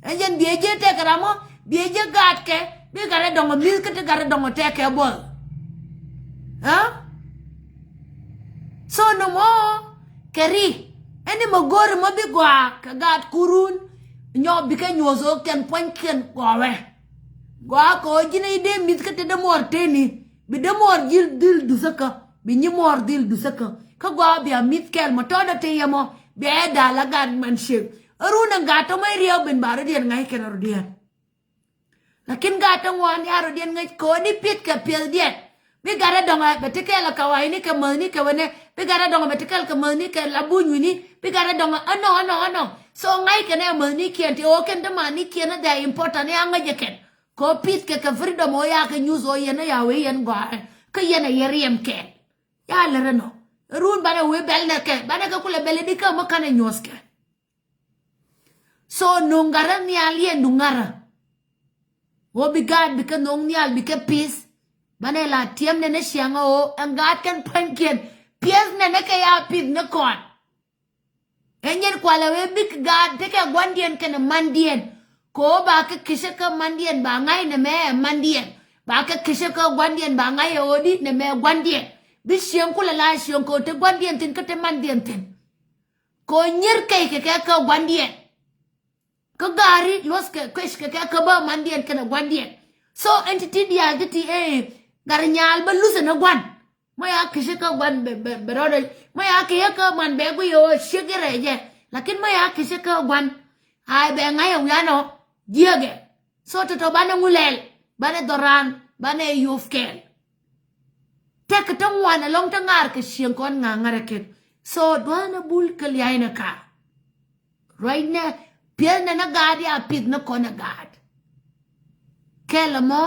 Ɛ jɛn biɛ ji̱n tɛk ram ɔ Biɛ jɛ gaatkɛ bi gat rɛ dɔŋɔ mi̱th kä ti gat rɛ dɔŋɔ tɛkɛ buɔth. Ɛ? So nɔmɔ kɛ ri ɛn ni mɛ go̱o̱ri mɔ bi gɔaa kɛ gaat kurun. Nyɔ bikɛ nyuɔth ɣöö kɛn puɔ̱nykiɛn gɔaa wɛ. Gɔaa kɛ ɣöö ji̱n i̱ dee mi̱th kä ti dee muɔɔr teni bi dee muɔɔr ji̱l dhil duthäkä. Bi nyi muɔɔr dhil duthäkä kä gɔaa bia mi̱th kɛl mɔ tɔ̱ dee ti yɛ mɔ bia ɛ da̱a̱l a gaat man ciek. Ɛ run ɛn gaat tɔ̱ mɔ i̱ riɛw ben ba rɔ̱diɛn ŋa̱c kɛn rɔ̱diɛn. Lakin gat ti ŋuan ya rɔ̱diɛn ŋäc ko̱ni pi̱th kɛ piɛthdiɛn. Bi gat rɛ dɔ̱ŋ bɛ ti kɛl kɛ wa̱i̱ni kɛ mäthni kɛ wänɛ. Bi gat rɛ dɔ̱ŋ bɛ ti kɛl kɛ mäthni kɛ la buny wi̱ni. Bi gat rɛ dɔ̱ŋ ɛnɔ ɛnɔ ɛnɔ. So ŋa̱c kɛn ɛ mäthnikiɛn ti ɣöö kɛn ti manikiɛn ɛ dhɛ important ya ŋäc ɛ kɛn. Kɛ ɣöö pi̱th kɛ kɛ freedom ɣöö ya kɛ nyuth ɣöö yɛn ɛ ya wee yɛn gɔaa ɛ kä yɛn ɛ yɛ riɛm kɛn. Ya lɛr ɛnɔ. Run banɛ wee bɛl nɛ kɛ banɛ kɛ kulɛ bɛl ɛ di kä mä kanɛ nyuɔ̱th kɛ. So no̱o̱ŋ gat rɛ nhial yɛn du ŋa̱rä. Ɣöö bi gaat bikɛ no̱o̱ŋ nhial bikɛ pi̱th. Banɛ la tiɛm nɛn ɛ ciaŋä ɣöö ɛn gaat kɛn pua̱nykiɛn. Piɛth nɛn ɛ kɛ ya pi̱th ni kɔn. Ɛn yɛn kualɛ wee bik gaat tekɛ gua̱ndiɛn kɛnɛ mandiɛn. Kɛ ɣöö ba kɛ kecä kä mandiɛn ba ŋa̱c nɛ mɛ ɛ mandiɛn. Ba kɛ kecä kä gua̱ndiɛn ba ŋa̱c ɛ ɣöö di nɛ mɛ gua̱ndiɛn. Bi cieŋ kulɛ la cieŋ kɛ ɣöö te gua̱ndiɛn thi̱n kä te mandiɛn thi̱n. Kɛ ɣöö nyier kɛc kɛ kɛ kä gua̱ndiɛn. Kä gaari luɔth kɛ kuec kɛ kɛ kä bä mandiɛn kɛnɛ gua̱ndiɛn. So ɛn ti ti diaal ti ti ɛ gat nyaal bä luth ɛn ɛ gua̱n. Mä ya kecä kä gua̱n bɛ bɛ bɛ rɔɔdɛ mä ya kecä kä man bɛ guiy ɛ ɣöö ciek i̱ rɛɛcɛ. Lakin mä ya kecä kä gua̱n. Ay bɛ ŋa̱c ɛ wianɔ jiäkɛ. So tɔ̱tɔ̱ banɛ ŋu lɛl banɛ dhɔran banɛ yop kɛɛl. Tɛk kä te ŋuan ɛlɔ̱ŋ te ŋa̱r kɛ cieŋ kɔn ŋa̱ ŋa̱r ɛ kɛn. So dua̱a̱n ɛ bul kɛ lia̱a̱ inɛ ka. Ruacnɛ piɛthnɛ ni gaat ya pith ni kɔn ɛ gaat. Kɛl ɛmɔ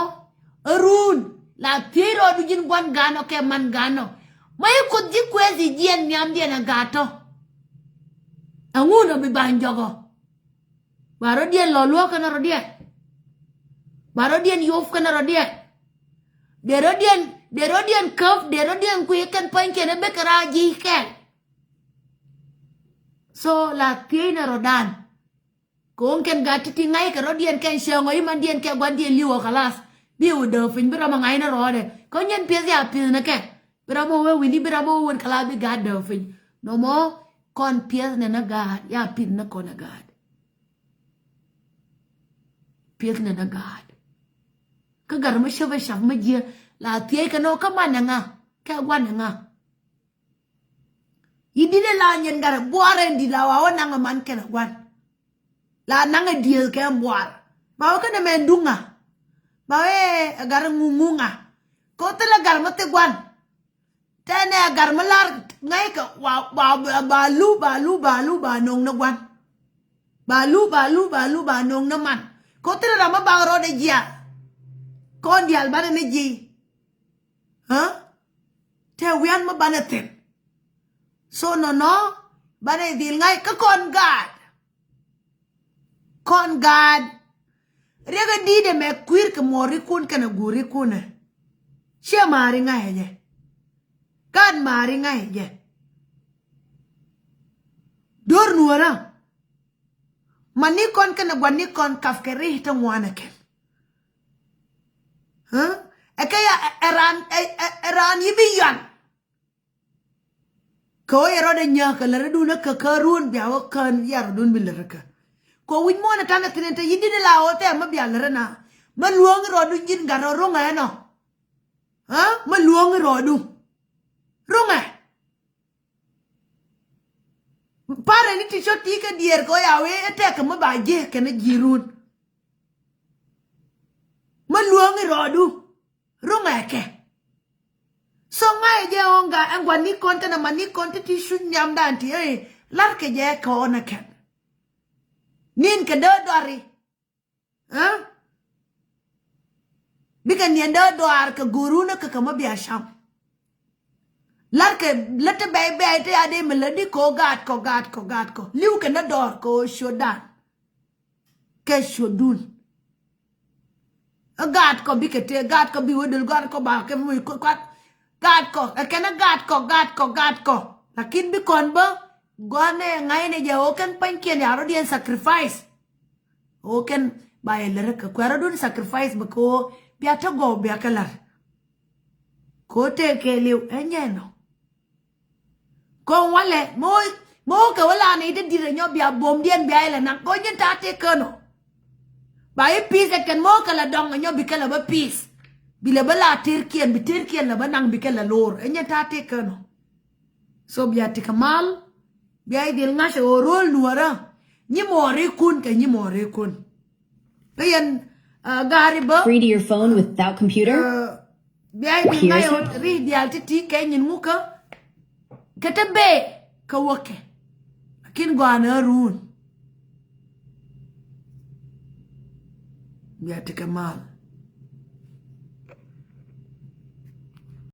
ɛ run la thiec rɔɔdu ji̱n gua̱n ga̱a̱nɔ kɛ man ga̱a̱nɔ. Mä i̱ kuoth ji̱ kuɛth i̱ jiɛn nhiamdiɛn ɛ gaat tɔ. Ɛŋun ɔ bi ba̱ny jɔkɔ. Ba rɔ̱diɛn lɔ luɔ̱k kɛn rɔ̱diɛn. Ba rɔ̱diɛn yop kɛn rɔ̱diɛn. Dee rɔ̱diɛn dee rɔ̱diɛn käp dee rɔ̱diɛn kui̱ kɛn pua̱nykiɛn ɛ bek kɛ raar ji̱ kɛl. So la thiec nɛ rɔ̱dan. Ko̱o̱ŋ kɛn gat ti̱ti̱ ŋa̱c kɛ rɔ̱diɛn kɛn cäŋɔ i̱ mandiɛn kɛ gua̱ndiɛn li̱wɔ kɛ lath. Bi wä dääk piny bi rɔm ɛ ŋa̱c ni rɔɔdɛ kä nyɛn piɛth ya pi̱th ni kɛ. Bi ram wä wee wi̱ni bi ram wä wä wen kɛ la bi gaat dääk piny. Nɔmɔ kɔn piɛth nɛ ni gaat ya pith ni kɔn ɛ gaat. Piɛth nɛ ni gaat. Kä gat mi cäp ɛ cap mi jiɛ la thiec kɛ nɔ kä man ɛ ŋa kɛ guan ɛ ŋa. Yi dit ɛ la nyɛn gat ɛ buar ɛn dit la wa wä naŋ ɛ man kɛn ɛ guan. La naŋ ɛ dieth kɛ ɛn buar ba wä kɛn ɛ mɛ duŋ ŋa. Ba wee ɛ gat ɛ ŋuŋ ŋuŋ ŋa. Kɛ wä thilɛ gat mi thi guan. Tɛnɛ a gat mi lar ŋäc kɛ ba lu ba lu ba lu ba no̱o̱ŋ ni gua̱n. Ba lu ba lu ba lu ba no̱o̱ŋ ni man. Ko̱ thilɛ ram mi bak rɔɔdɛ jiath. Kɔn diaal banɛ ni ji̱. Tɛ wian mi banɛ thi̱n. So nɔnɔ banɛ dhil ŋäc kä kɔn gaat. Kɔn gaat riɛk ɛ di̱i̱t ɛmɛ kui̱r kɛ muɔɔrikun kɛnɛ guurikun ɛ. Ciɛ ma̱a̱ri ŋa̱cɛ jɛ. Gaat ma̱a̱ri ŋa̱cɛ jɛ. Do̱r nuɔ̱ɔ̱rä. Ma̱ni kɔn kɛnɛ gua̱ni kɔn kap kɛ ri̱c te ŋuan ɛ kɛn. Ɛ kɛ ya ɛ raan ɛ raan yi bi yɔal. Kɛ ɣöö yɛ rɔɔdɛ nyääk kɛ lärädun ɛ kä kä ruɔ̱n bia wä kään yɛ rɔɔdun bi lärä kä. Kɛ wi̱c muɔ̱ɔ̱n ɛ ta̱nɛ thi̱n ɛ te yi̱ di̱t ɛ la ɣöö thɛɛm mi bia lärä na. Mä luɔ̱ɔ̱ŋ i̱ rɔɔdu ji̱n gat rɔ ro̱ŋɛ ɛnɔ. Mä luɔ̱ɔ̱ŋ i̱ rɔɔdu ro̱ŋɛ. Parɛ ni ti cɔ ti kɛ diɛɛr kɛ ɣöö ya wee ɛ tɛk kɛ mi ba jiɛ kɛn ɛ ji̱ ruɔ̱n. Mä luɔ̱ɔ̱ŋ i̱ rɔɔdu. Ro̱ŋɛ kɛ. So ŋa̱cɛ jɛ ɣöö ŋa ɛn gua̱n ni kɔn kɛn ɛma ni kɔn ti ti cuc nhiamdan ti ëë la̱rkɛ jɛ kɛ ɣɔn ɛ kɛn. Nin kɛ dee dɔari. Bikɛ niɛn dee dɔaar kɛ go̱o̱run ɛ kɛ kɛ mä bia cam. La̱rkɛ lät ti bɛy bɛy ti a dee mi lät di kɛ ɣöö gaatkɔ gaatkɔ gaatkɔ li̱w kɛ ni dɔɔr kɛ ɣöö ciötdan. Kɛ ciötdun. Ɛ gaatkɔ bikɛ tëë gaatkɔ bi wä döl gaatkɔ ba kɛ mi kuat. Gaatkɔ ɛ kɛn ɛ gaatkɔ gaatkɔ gaatkɔ. Lakin bi kɔn bä gɔ̱a̱n ɛ ŋa̱cnɛ jɛ ɣöö kɛn pa̱nykiɛn ya rɔ̱diɛn sacrifice. Ɣöö kɛn Ba yɛ lär kɛ kuɛ̈rä dun sacrifice bɛ kɛ ɣöö bia te gɔw bia kɛ la̱r. Kɛ ɣöö tëë kɛɛliw ɛ nyɛ nɔ. Kɔn walɛ mɔ mɔ kɛ wä la ni ti dit ɛ nyɔ bia buɔ̱mdiɛn bia ilɛ naŋ kɔn nyin ta̱a̱ tëë kän ɔ. Ba i̱ peace ɛ kɛn mɔ kɛ la dɔŋ ɛ nyɔ bi kɛ la bä peace. Bi lɛ bä la tërkiɛn bi tërkiɛn la bä naŋ bi kɛ la lo̱r ɛ nyɛ ta̱a̱ tëë kän ɔ. So bia ti kɛ mal bia idil ŋa̱cä ɣöö ro̱l nuɔ̱ɔ̱rä. Nyi mɔɔrikun kɛ nyi mɔɔrikun. Kä yɛn gaari bä. Free to your phone without computer. Bia idil ŋa̱cä ɣöö ri diaal ti ti kɛ nyin ŋukä. Kɛ te bee kɛ wäkɛ. Lakin gɔaa ni ɣä ruun. Bia ti kɛ mal.